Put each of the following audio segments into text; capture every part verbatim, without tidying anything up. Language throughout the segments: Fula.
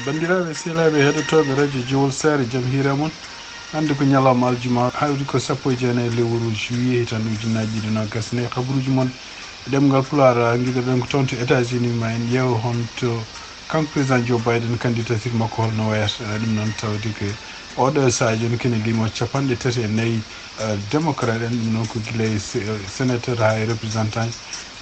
Banndiraaɓe sehilaaɓe heɗotooɓe radio Jowol Saare, jam hiira mon. Hannde ko ñalawma aljuma, hawri ko sappo e jeenayi lewru juillet, hitande ujunnaji ɗiɗi nogas e nayi. Kabaruuji mon e ɗemngal Pulaar, ngiɗoɗen ko toon to États-Unis, ma en ƴeew honto kanko président Joe Biden, candidature makko holno wayata. Ɗum noon tawde ko oɗo sahaa jooni kene limo capanɗe tati e nayi, eh, démocrate en, ɗum noon ko gila e se-, sénateur haa e représentant,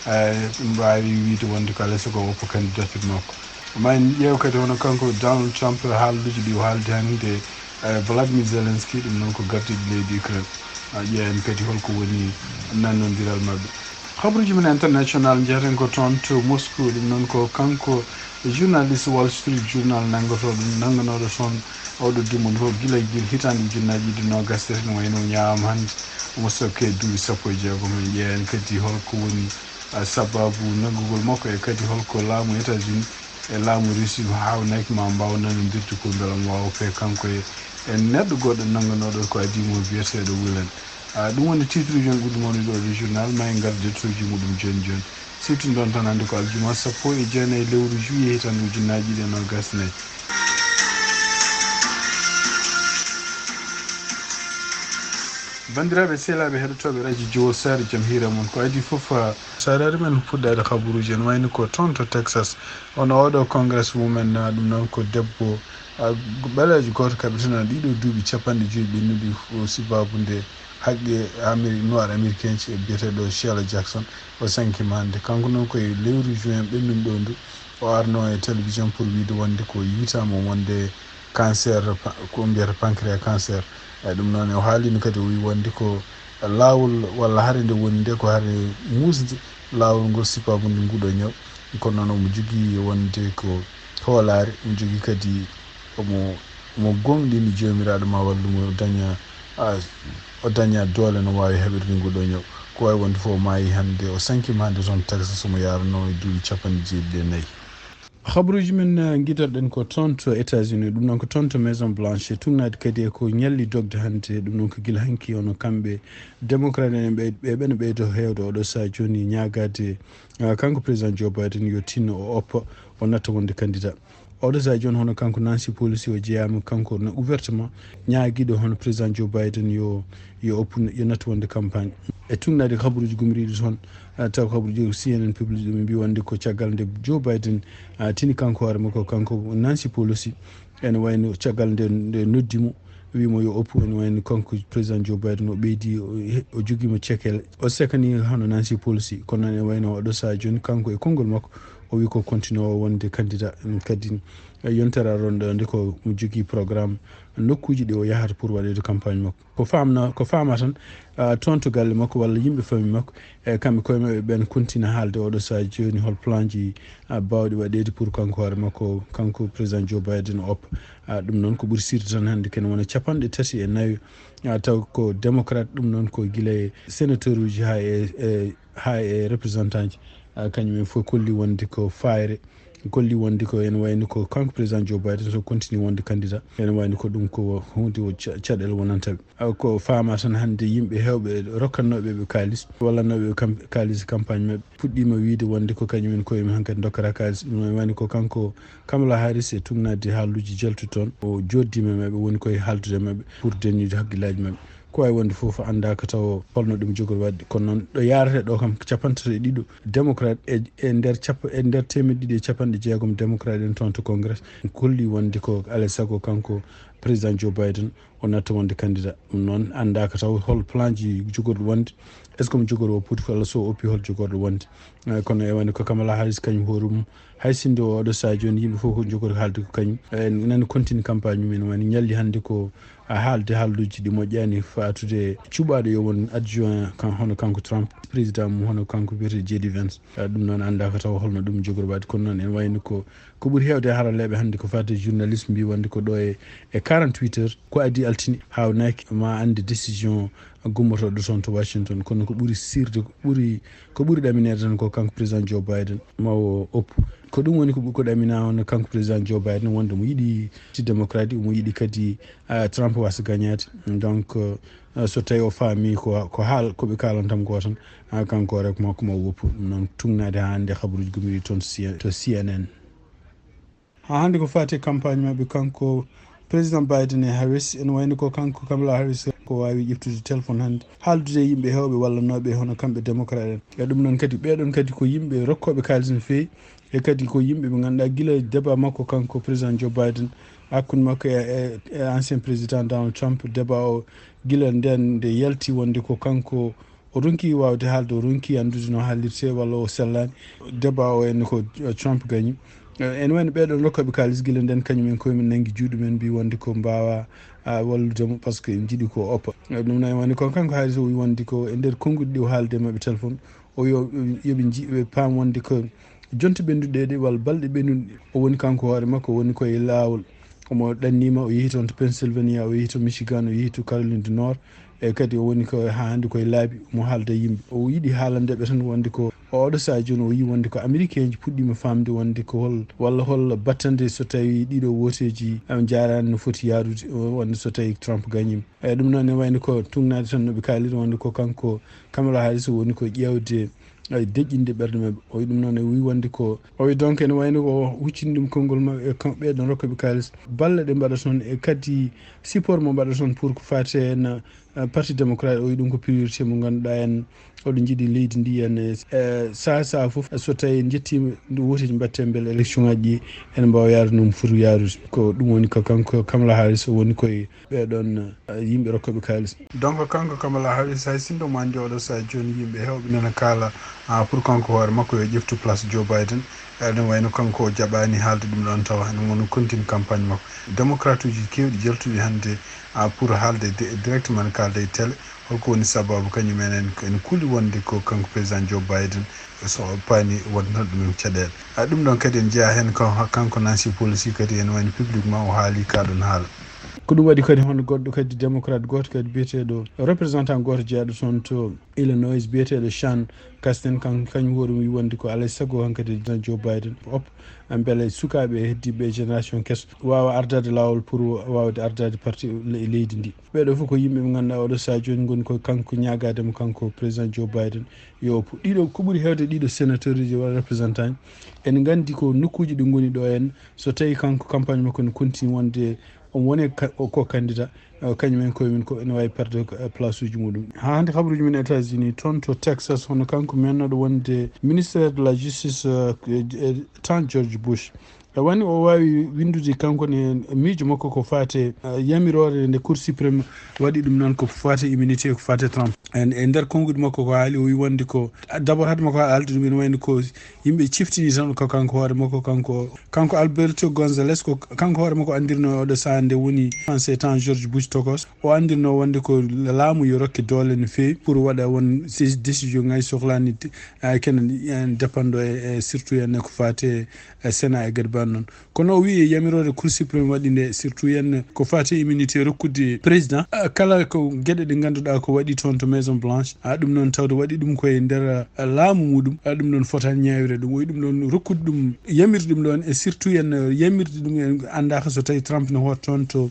eh, ɗum mbaawi wiide wonde ko alay sago o woppa candidature makko. Ma en ƴeew kadi hono kanko Donald Trump, haalluuji ɗi o haaldi hannde, eh, Vladimir Zelensky, ɗum noon ko gardiiɗo leydi Ukraine. A ƴeewen kadi holko woni nannondiral maɓɓe. Habaruuji men international, njeyaten ko toon to Moscou, ɗum noon ko kanko journaliste Wall Street Journal nanngotooɗo, nannganooɗo toon oɗo dumunna fof gila e gila hitande ujunnaji ɗiɗi nogas e tati, no wayno o ñaamaama hannde, omo sokke e duuɓi sappo e jeegom. En ƴeewen kadi holko woni, ah, sababu nanngugol makko, e kadi holko laamu États-Unis e laamu Russie haawnaaki ma mbaawa nanondirde ko mbela omo waawa fee kanko e, e neɗɗo goɗɗo nannganooɗo ko adii mo biyeteeɗo Whelan. Ah, ɗum woni titre uji men ɓurɗi mawnude ɗo e journal, ma en ngar dettoji muɗum jooni jooni. Siftinde on tan hannde ko aljuma sappo e jeenayi lewru juillet hitande ujunnaji ɗiɗi e nogas e nayi. Banndiraaɓe sehilaaɓe heɗotooɓe radio Jowol Saare, jam hiira mon. Ko adii fof, ah, sarare men fuɗɗaade habaruuji en wayni ko toon to Texas. Ono oɗo congresswoman, ah, ɗum noon ko debbo, ah, ɓaleejo gooto kaɓitano ɗiɗo duuɓi capanɗe joyi ɓennuɗi, o sababu nde haqqe Ameri-, noir américain ci e biyeteeɗo Sheila Jackson, o sankima hannde. Kanko noon ko e lewru juin ɓennunɗo ndu, o arno e télévision pour wiide wonde ko yiitaama wonde cancer, pa-, ko mbiyata pancréas cancer. E ɗum noon, o haalino kadi, o wi wonde ko laawol walla hare nde woni nde, ko hare muusde laawol ngol sababu nde nguɗo ñaw. Kono noon omo jogii wonde ko hoolaare, omo jogii kadi omo, omo gooŋɗini Joomiraaɗo ma wallu mo, o daña, a, o daña doole no waawi heɓirde nguɗo ñaw. Ko wayi wonde fof o maayi hannde, o sankima hannde toon Texas, omo yaarno e duuɓi capanɗe jeeɗiɗi e nayi. Habaruuji men, eh, ngiɗorɗen ko toon to États-Unis, ɗum noon ko toon to Maison Blanche, tugnaade kadi e ko ñalli dogde hannde, ɗum noon ko gila hanki, ono kamɓe démocrate en ɓe, ɓe, ɓe no ɓeydo heewde oɗo sahaa jooni ñaagaade, ah, kanko président Joe Biden yo tinno o oppa, o natta wonde candidat. Oɗo sahaa jooni hono kanko Nancy Pelosi o jeyaama kanko no ouvertement ñaagiiɗo hono président Joe Biden yo, yo oppu, yo natta wonde campagne. E tugnaade habaruuji gumriiɗi toon, ah, taw ko habaruuji C N N public ɗum mbi wonde ko caggal nde Joe Biden, ah, tini kanko hoore makko, kanko Nancy Pelosi, ene wayno caggal nde, nde noddi mo, wi mo yo oppu, ene wayno kanko président Joe Biden o ɓeydi, o he-, o jogii mo cekele. O sekani hono Nancy Pelosi, kono ene wayno oɗo sahaa jooni kanko e konngol makko, o wi ko continue o wonde candidat. Kadi, eh, yontere arondo nde ko mo jogii programme nokkuuji ɗi o yahata pour waɗeede campagne makko. Ko faamna, ko faama tan, ah, toon to galle makko walla yimɓe famille makko, e kamɓe koye maɓɓe ɓen kontina haalde oɗo sahaa jooni hol plan ji, ah, baawɗi waɗeede pour kanko hoore makko, kanko président Joe Biden o oppa. Ah, ɗum noon ko ɓuri sirde tan hannde kene wona capanɗe tati e nayo, ah, taw ko démocrate, ɗum noon ko gila e sénateur uji haa e, e, haa e représentant ji, ah, kañum en fof kolli wonde ko faayre, kolli wonde ko ene wayno ko kanko président Joe Biden so continue wonde candidat, ene wayno ko ɗum ko huunde o ca-, caɗeele wonanta ɓe. Awa ko faama tan hannde yimɓe heewɓe rokkannooɓe ɓe kaalis, wallannooɓe ɓe kam-, kaalis campagne maɓɓe, puɗɗiima wiide wonde ko kañum en koye mum hankadi dokkata kaalis. Ɗum ene wayno ko kanko Kamala Harris e tugnaade haalluuji jaltuɗi toon, o jooɗdiima e maɓɓe, woni koye haaldude e maɓɓe pour dañude hakkillaaji maɓɓe. Ko wayi wonde fof anndaaka taw holno ɗum jogori waɗde. Kono noon ɗo yaarata ɗo kam, capanɗe tati e ɗiɗo démocrate e, e nder capa-, e nder teemeɗɗe ɗiɗi e capanɗe jeegom démocrate en toon to Congrès, kolli wonde ko alaa e sago kanko président Joe Biden o natta wonde candidat. Ɗum noon anndaaka taw hol plan ji jogorɗo wonde, est ce que omo jogori o poti walla so o oppi hol jogorɗo wonde. Eh, kono e wayno ko Kamala Harris kañum hoore mum, hay sinno oɗo sahaa jooni yimɓe fof ko jogori haalde ko kañum. Eh, nani continue campagne mum, ene wayno ñalli hannde ko a haalde haalluuji ɗi moƴƴaani fatude cuɓaaɗo yo won adjoint kan, hono kanko Trump, président mum hono kanko wiyetee J D Vance. Eh, ɗum noon anndaaka taw holno ɗum jogori waɗde, kono noon ene wayno ko, ko ɓuri heewde e haralleeɓe hannde ko fatude journaliste mbi wonde ko ɗo e, e quarante-huit heures, ko adii altine, haawnaaki ma annde décision gummotooɗo toon to Washington, kono ko ɓuri sirde, ko ɓuri, ko ɓuri ɗamineede tan ko kanko président Joe Biden ma o oppu. Ko ɗum woni ko ɓuri ko ɗaminaa on kanko président Joe Biden wonde mo yiɗi ti démocrate, mo yiɗi kadi, ah, Trump wasa gañaade. Donc, ah, so tawi o faami ko, ko haal, ko ɓe kaalanta mo ko tan, ah, kanko rek ma ko ma woppu. Ɗum noon tugnaade haa hannde habaruuji gummiɗi toon C-, to C N N. Haa hannde ko faati e campagne maɓɓe kanko Président Biden e Harris, ene wayno ko kanko Kamala Harris ko waawi ƴeftude téléphone hannde, haaldude e yimɓe heewɓe wallannooɓe hono kamɓe démocrate en. E ɗum noon kadi, ɓeeɗoon kadi ko yimɓe rokkooɓe kaalis no feewi, e kadi ko yimɓe ɓe ngannduɗaa gila débat makko kanko Président Joe Biden, hakkunde makko e, e, e ancien Président Donald Trump, débat o gila ndeen nde yalti wonde ko kanko o ronki waawde haalde, o ronki anndude no haalirte walla o sellaani. Débat o en ko Trump gañi. Eh, ene wayno ɓeeɗoon rokkooɓe kaalis gila ndeen, kañum en koye men nanngi juuɗe men, mbi wonde ko mbaawa, ah, wallude mo, par ce que en njiɗi ko oppa. Eh, ɗum noon woni ko kanko Harris o wi wonde ko e nder konnguɗi ɗi o haalde e maɓɓe téléphone, o yo, yoɓe nji-, ɓe paam wonde ko jonte ɓennuɗe ɗe walla balɗe ɓennuɗe, o woni kanko hoore makko, o woni koye laawol. Omo ɗanniima, o yehi toon to Pennsylvania, o yehi to Michigan, o yehi to Caroline du Nord. E kadi o woni ko haa hannde koye laabi, omo haalda e yimɓe. O yiɗi haalande ɓe tan wonde ko oɗo sahaa jooni o yii wonde ko Américain ji puɗɗiima faamde wonde ko hol, walla hol battande so tawii ɗiɗo wooteeji, am, njaaraani no foti yaarude, o, wonde so tawii Trump gañiima. E ɗum noon ne wayno ko tugnaade tan no ɓe kaaliri wonde ko kanko Kamala Harris woni ko ƴeewde, ay, deƴƴinde ɓerɗe maɓɓe. O wi ɗum noon, o wi wonde ko, o wi donc ene wayno ko huccini ɗum konngol maɓɓe e kam-, ɓeeɗoon rokkooɓe kaalis. Balle ɗe mbaɗa toon e kadi support mo mbaɗa toon pour ko faati heen, eh, Parti Démocrate, o wi ɗum ko priorité mo ngannduɗaa en, oɗo njiɗi leydi ndi en, eh, saha saha fof, so tawii en njettiima ndu wooteeji mbaɗte mbele élection ngaji ɗi ene mbaawa yaarude no foti yaarude. Ko ɗum woni ko kanko Kamala Harris o woni koye ɓeeɗoon, eh, yimɓe rokkooɓe kaalis. Donc kanko Kamala Harris, hay sinno mo anndi oɗo sahaa jooni yimɓe heewɓe nana kaala, ah, pour kanko hoore makko yo ƴeftu place Joe Biden. Ene wayno kanko o jaɓaani haalde ɗum ɗoon tawa, ene woni continue campagne makko. Démocrate uji keewɗi jaltuɗi hannde, ah, pour haalde di-, directement kaalda e télé. Holko woni sababu kañum en en, en kuuli wonde ko kanko président Joe Biden so paani won tan ɗum en caɗeele. Ah, ɗum ɗoon kadi en njeyaa heen ko kanko Nancy Pelosi kadi ene wayno publiquement o haali kaa ɗoon haala. Ko ɗum waɗi kadi hono goɗɗo kadi démocrate gooto kadi biyeteeɗo représentant gooto jeyaɗo toon to Illinois biyeteeɗo Sean Casten, kan-, kañum hoore mum wi wonde ko alaa e sago hankadi président Joe Biden op, mbele sukaaɓe heddiiɓe génération keso waawa ardaade laawol pour waawde ardaade parti le-, leydi ndi. Ɓeeɗo fof ko yimɓe ɓe ngannduɗaa oɗo sahaa jooni ngoni ko kanko ñaagaade mo kanko président Joe Biden yo op. Ɗiɗo ko ɓuri heewde ɗiɗo sénateur uji walla représentant en nganndi ko nokkuuji ɗi ngoni ɗo en so tawii kanko campagne makko ne continue wonde on woni ka-, o ko candidat, eh, kañum en koye mum ko ene waawi perde, eh, place uji muɗum. Haa hannde habaruuji men États-Unis, toon to Texas, hono kanko mennoɗo wonde ministère de la justice, eh, eh, temps George Bush. E woni o waawi winndude kanko ne miijo makko ko faate, eh, yamiroore nde Cour suprême waɗi ɗum noon ko faate immunité, ko faate Trump. En, e nder konnguɗi makko ko haali, o wi wonde ko, d'abord hade makko haalde ɗum ene wayno ko yimɓe ciftini tan ko kanko hoore makko, kanko, kanko Alberto Gonzalez, ko kanko hoore makko anndirno oɗo sahaa nde woni ancien temps George Bush tokos. O anndirno wonde ko laamu yo rokke doole no feewi pour waɗa won si-, décision ngaji sohlaani, eh, kene, en dépendant e, e surtout en ko faate e Sénat e gadi ban noon. Kono o wi e yamiroore Cour suprême waɗi nde, surtout en ko faate immunité rokkude président, ah, kala ko geɗe ɗe ngannduɗaa ko waɗi toon to Maison Blanche, ah, ɗum noon tawde waɗi ɗum koye nder, ah, laamu muɗum, ah, ɗum noon fotaani ñaawire ɗum. O wi ɗum ɗoon rokkude ɗum, yamirde ɗum ɗoon, e surtout en yamirde ɗum en anndaaka so tawii Trump ne hoota toon to,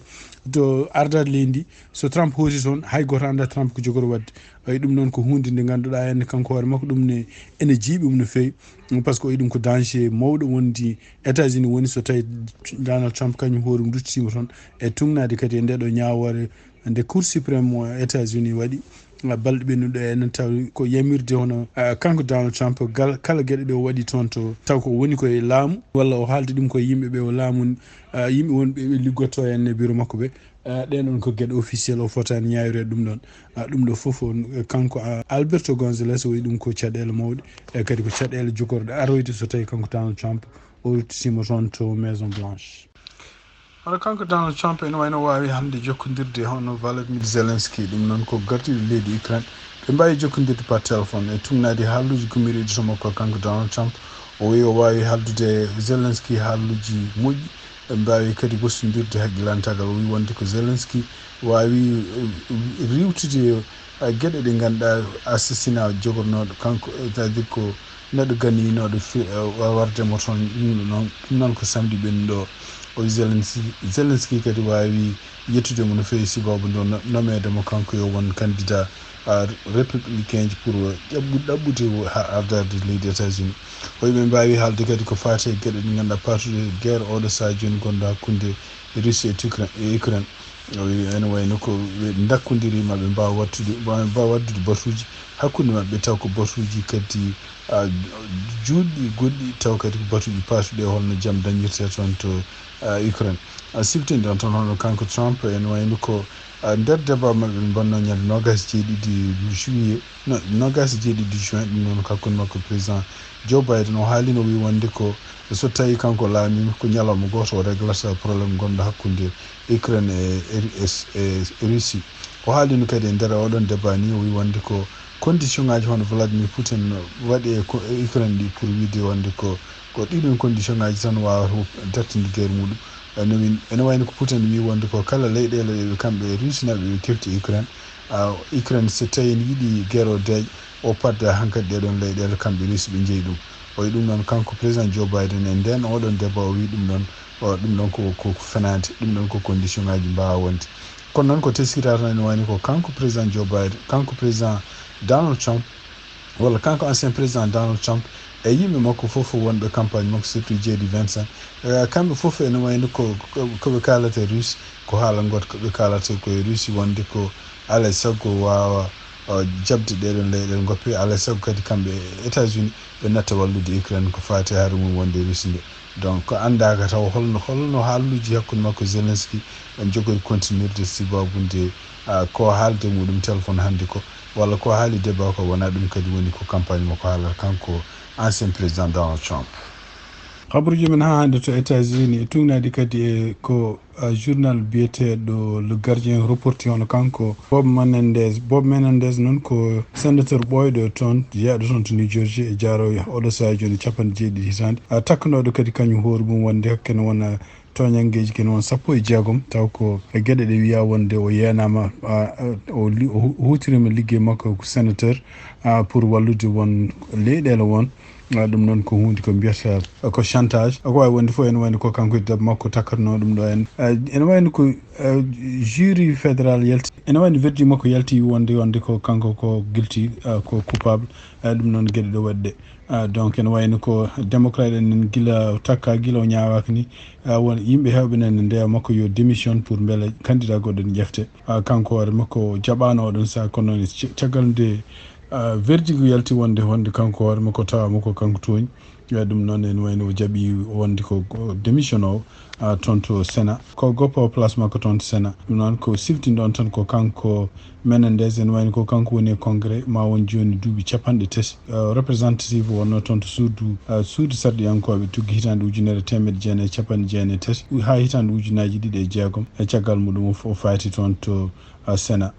to ardaade leydi ndi. So Trump hooti toon, hay gooto anndaa Trump ko jogori waɗde. Wayi ɗum noon ko huunde nde ngannduɗaa en kanko hoore makko ɗum ne ene jiiɓi ɗum no feewi. Par ce que o wi ɗum ko danger mawɗo wondi États-Unis woni so tawii Donald Trump kañum hoore mum ruttitiima toon e tugnaade kadi e nde ɗo ñaawoore nde Cour suprême mo États-Unis waɗi, ah, balɗe ɓennuɗe enen tawi ko yamirde hono, ah, kanko Donald Trump gal, kala geɗe ɗe o waɗi toon to taw ko woni koye laamu walla o haaldi ɗum koye yimɓe ɓe o laamu, ah, yimɓe wonɓe ɓe liggotoo en e bureau makko ɓe. Ah, ɗen ɗon ko geɗe officiel o fotaani ñaawirde ɗum ɗon. Ah, ɗum ɗo fof on, eh, kanko, ah, Alberto Gonzalez o wi ɗum ko caɗeele mawɗe, e kadi ko caɗeele jogorɗe aroyde so tawii kanko Donald Trump o ruttitiima toon to Maison Blanche. Hono kanko Donald Trump ene wayno waawi hannde jokkondirde hono Volodymyr Zelensky, ɗum noon ko gardiiɗo leydi Ukraine. Ɓe mbaawi jokkondirde par téléphone e tugnaade haalluuji gummiiɗi e to makko kanko Donald Trump. O wi o waawi haaldude Zelensky haalluuji moƴƴi. Ɓe mbaawi kadi gostondirde hakkilantaagal. O wi wonde ko Zelensky waawi, eh, riiwtude, eh, geɗe ɗe ngannduɗaa assassinat jogornooɗo kanko, eh, c'est-à-dire ko neɗɗo ganninooɗo fi-, eh, wa-, warde mo toon, ɗum ɗo noon, ɗum noon ko samedi ɓennuɗo o. O wi Zelensky, Zelensky kadi waawi yettude mo no feewi sababu nde no-, nomeede mo kanko yo won candidat républicain ji pour ƴaɓɓude ɗaɓɓude ha ardaade leydi États-Unis. O wiyi ɓe mbaawi haalde kadi ko faati e geɗe ɗe ngannduɗaa paatuɗe guerre oɗo sahaa jooni gonɗo hakkunde Russie e Ukraine. O wiyi ene wayno ko ɓe ndakkodiri maɓe mbaawa wattude, maɓe mbaawa waddude batuuji hakkunde maɓɓe, taw ko batuuji kadi juutɗi goɗɗi, taw kadi ko batuuji paatuɗi e holno jam dañirte toon to Ukraine. Siftinde on toon hono kanko Trump ene wayno ko nder débat maɓɓe ɓe mbannoo ñande noogaas e jeeɗiɗi juillet, noogaas e jeeɗiɗi juin, ɗum noon hakkunde makko président Joe Biden, o haalino, o wiyi wonde ko so tawi kanko laamiima ko ñalawma gooto o reglata problème gonɗo hakkunde Ukraine e Russie. O haalino kadi e nder oɗon débat ni, o wiyi wonde ko condition ngaji hono Vladimir Putin waɗi e Ukraine ɗi pour wiide wonde ko ko ɗiɗon condition ngaji tan wawata dartinde guerre muɗum. Ene wayno ko Putin wiyi wonde ko kala leyɗele ɗe ɓe kamɓe e Russie naɓe ɓe kefti Ukraine, Ukraine so tawi ne yiɗi guerre o deeƴa, o padda hankadi ɗeɗon leyɗele kamɓe Russie ɓe jeeyi ɗum. O wi ɗum ɗon kanko président Joe Biden e nden oɗon débat o wi ɗum ɗon, ɗum ɗon ko fenaande, ɗum ɗon ko condition ngaji mbawa wonde. Kono noon ko teskita tan ene wayno ko kanko président Joe Biden, kanko président Donald Trump, walla kanko ancien président Donald Trump e yimɓe makko fof wonɓe campagne makko, surtout J D Vance en, kamɓe fof ene wayno ko koɓe kaalata Russie, ko haala goto koɓe kaalata koye Russie wonde ko alay sago wawa jaɓde ɗeɗon leyɗele goppe, alay sago kadi kamɓe e États-Unis ɓe natta wallude Ukraine ko faati haare mum wonde Russie nde. Donc ko anndaaka taw holno holno haalluuji hakkunde makko Zelensky en jogori continuirde, sibabude ko haalde muɗum téléphone hannde ko, walla ko haali débat ko wona ɗum kadi woni ko campagne makko haalata kanko ancien président Donald Trump. Habaruuji men haa hannde to États-Unis e tuugnaade kadi e ko journal biyeteeɗo Le Gardien reporti hono kanko Bob Menendez. Bob Menendez noon ko sénateur ɓooyɗo toon, jeyaaɗo toon to New Jersey e jaaroowo oɗo sahaa jooni capanɗe jeeɗiɗi hitaande, takkanooɗo kadi kañum hoore mum wonde hakke ne wona tooñanngeeji kene won sappo e jeegom, taw ko e geɗe ɗe wiya wonde o yeenama, o huutirima liggey makko ko sénateur pour wallude won leyɗeele won. Ɗum noon ko hunde ko mbiyata ko chantage, ko wawi wonde fof ene wayno ko kanko e debbo makko takkatno ɗum ɗo en. Ene wayno ko jury fédéral yalti, ene wayno verdict makko yalti wonde wonde ko kanko ko guilty, ko coupable. Ɗum noon geɗe ɗo waɗde. Donc ene wayno ko démocrate en gila takka gila o ñaawaka ni, won yimɓe hewɓe nene ndeya makko yo démission pour beele candidat goɗɗo ne ƴefte. Kanko hoore makko o jaɓano oɗon saha kono noon caggal nde verdict yalti wonde wonde kanko hoore makko tawa makko kanko tooñi. Ɗum noon ene wayno o jaɓi wonde ko démission o toon to Sénat, ko goppo place makko toon to Sénat. Ɗum noon ko siftinɗon tan ko kanko Menendez, ene wayno ko kanko woni e congrès ma won jooni duuɓi capanɗe tati, représentative wonno toon to suudu suudu sarɗiyankooɓe tuggi hitaande ujunere teemedde jeenayi capanɗe jeenayi tati haa hitaande ujunnaaji ɗiɗi e jeegom. E caggal muɗum o faati toon to Sénat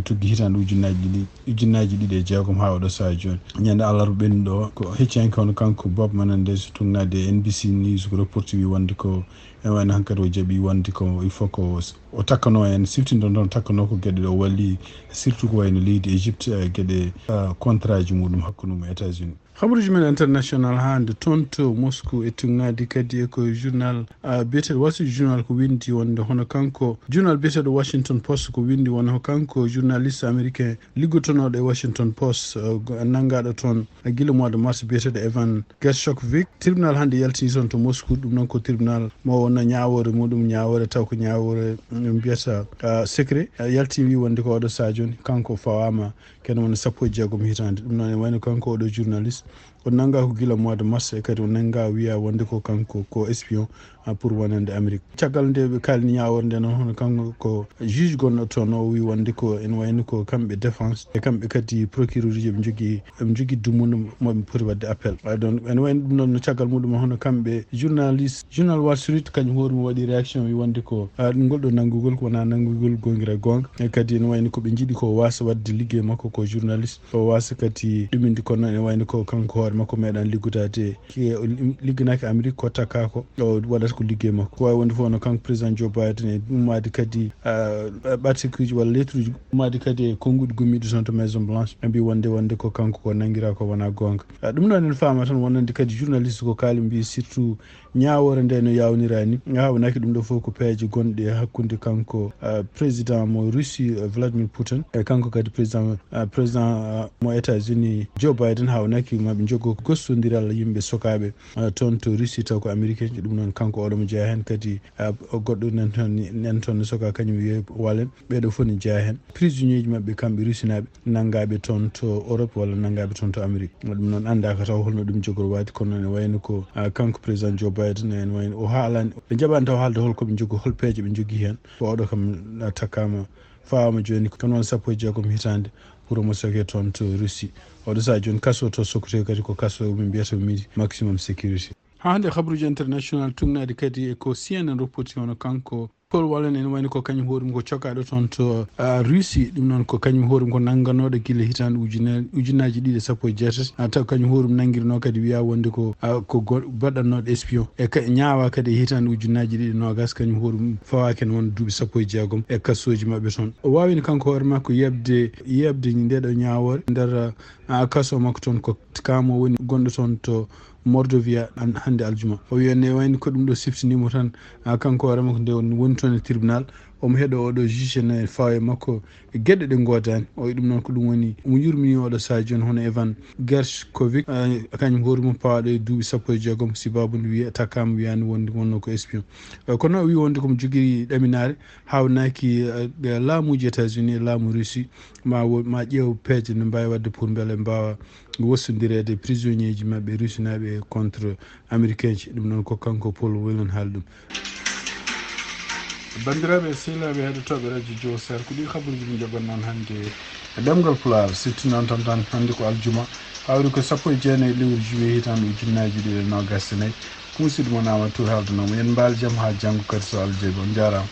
tuggi hitaande ujunnaaji ɗiɗi ujunnaaji ɗiɗi e jeegom haa oɗo sahaa jooni. Ñande alarba ɓennuɗo o ko hecciyanke hono kanko Bob Menendez tuugnaade e N B C News ko reporti wi wonde ko ene wayno hankadi o jaɓi wonde ko il faut ko o takkano en siftindo noon takkano ko geɗe ɗe o walli, surtout ko wayno leydi Égypte e geɗe contrat ji muɗum hakkunde mum e États-Unis. Habaruuji men international hannde toon to Moscou e tuugnaade kadi e ko journal biyeteeɗo Wall Street Journal ko winndi wonde hono kanko journal biyeteeɗo Washington Post ko winndi wonde ko kanko journaliste américain liggotonooɗo e Washington Post nanngaaɗo toon gila mois de mars biyeteeɗo Evan Gershkovich. Tribunal hannde yaltini toon to Moscou, ɗum noon ko tribunal mo wonno ñaawoore muɗum ñaawoore taw ko ñaawoore mbiyata secret, yaltini wi wonde ko oɗo sahaa jooni kanko fawaama kene woni sappo e jeegom hitaande. Ɗum noon e wayno kanko oɗo journaliste o nannga ko gila mois de mars e kadi o nannga wiya wonde ko kanko ko espion pour wonande Amérique. Caggal nde ɓe kaalni ñaawoore nde noon hono kanko ko juge gonɗo toon o wi wonde ko ene wayno ko kamɓe défense e kamɓe kadi procureur uji ɓe jogii ɓe jogii dummunde moɓe poti waɗde appel. Donc ene wayno ɗum noon no caggal muɗum hono kamɓe journaliste journal Wall Street kañum hoore mum waɗi réaction wi wonde ko ngol ɗo nanngugol ko wona nanngugol goongira goonga e kadi ene wayno ko ɓe njiɗi ko wasa waɗde liggey makko ko journaliste o wasa kadi ɗuminde kono ene wayno ko kanko hoore makko meeɗan liggodaade ligganaaki Amérique ko takka ko o waɗata ko liggey makko. Ko wawi wonde fof no kanko président Joe Biden e ummaade kadi article uji walla lettre uji ummaade kadi e konnguɗi gummiɗi toon to Maison Blanche ɓe mbi wonde wonde ko kanko ko nanngira ko wona goonga. Ɗum ɗon en faama tan wonande kadi journaliste ko kaali mbi surtout ñaawoore nde no yawnira ni. Haa wonaki ɗum ɗo fof ko peeje gonɗe hakkunde kanko président mo Russie Vladimir Putin e kanko kadi président Président mo États-Unis, Joe Biden, hawnaki maɓe jogo gostondiral yimɓe sokaaɓe toon to Russie, taw ko Américain ji. Ɗum noon, kanko oɗo mo jeyaa heen kadi, goɗɗo nan toon, nan toon ne sokaa, kañum wiye Wallen. Ɓeeɗo fof ne jeyaa heen. Prisonnier ji maɓɓe kamɓe Russie naaɓe nanngaaɓe toon to Europe walla nanngaaɓe toon to Amérique. Ɗum noon, anndaaka taw holno ɗum jogorwaade, kono ene wayno ko, ah, kanko président Joe Biden, ene wayno o haalani, ɓe njaɓaani taw haalde hol ko ɓe njogii, hol peeje ɓe njogii heen. Ko oɗo kam, ah, takkaama, fawaama jooni ko noon sappo e jeegom hitaande pour mo soke toon to Russie. Oɗo sahaa jooni kaso to sokotee kadi ko kaso min mbiyata midi maximum sécurité. Haa hannde, habruuji international tugnaade kadi e ko C N N reporti, hono kanko Paul Wallen ene wayno ko kañum hoore mum ko cokaaɗo toon to, ah, Russie. Ɗum noon ko kañum hoore mum ko nannganooɗo gila hitaande ujune-, ujunnaaji ɗiɗi e sappo e jeetati. Ah, taw kañum hoore mum nanngirnoo kadi wiyaa wonde ko, ah, ko go-, baɗɗannooɗo espion. E ka-, ñaawaa kadi e hitaande ujunnaaji ɗiɗi e noogaas, kañum hoore mum fawaaki heen won duuɓi sappo e jeegom e kasooji maɓɓe toon. O waawino kanko hoore makko yeɓde, yeɓde ndeeɗo ñaawoore nder, ah, kaso makko toon, ko kaamo woni gonɗo toon to Mordovia an-, hannde aljuma. O wiya ne wayno ko ɗum ɗo siftiniimo tan, ah, kanko hoore makko nde woni, woni toon e tribunal. Omo heɗo oɗo juge ne fawa e makko e geɗe ɗe ngoodaani. O wiya ɗum noon ko ɗum woni, omo yurmini oɗo sahaa jooni hono Evan Gershkovich, ah, kañum hoore mum pawaaɗo e duuɓi sappo e jeegom, sibaabu nde wiya, takkaama wiyaani wonde wonno ko espion. Eh, kono o wiyi wonde komo jogii ɗaminaare, haawnaaki, eh, laamuuji États-Unis e laamu Russie, ma wo-, ma ƴeew peeje nde mbaawi waɗde pour mbele mbaawa wostondireede prisonnier ji maɓɓe Russie naaɓe contre Américain ji. Ɗum noon ko kanko Paul Whelan haali ɗum. Banndiraaɓe e sehilaaɓe heɗotooɓe Radio Joe Sar, ko ɗii habaruuji min njoɓan noon hannde e ɗemngal Pulaar. Siftinoon tan, tan hannde ko aljuma, hawri ko sappo e jeenayi lewru juillet hitaande ujunnaaji ɗiɗi e noogaas e nayi. Ko musidɗo mon Amadou Touré haaldanoo mo. En mbaal jam haa janngo kadi so Allah jaɓi. On njaaraama.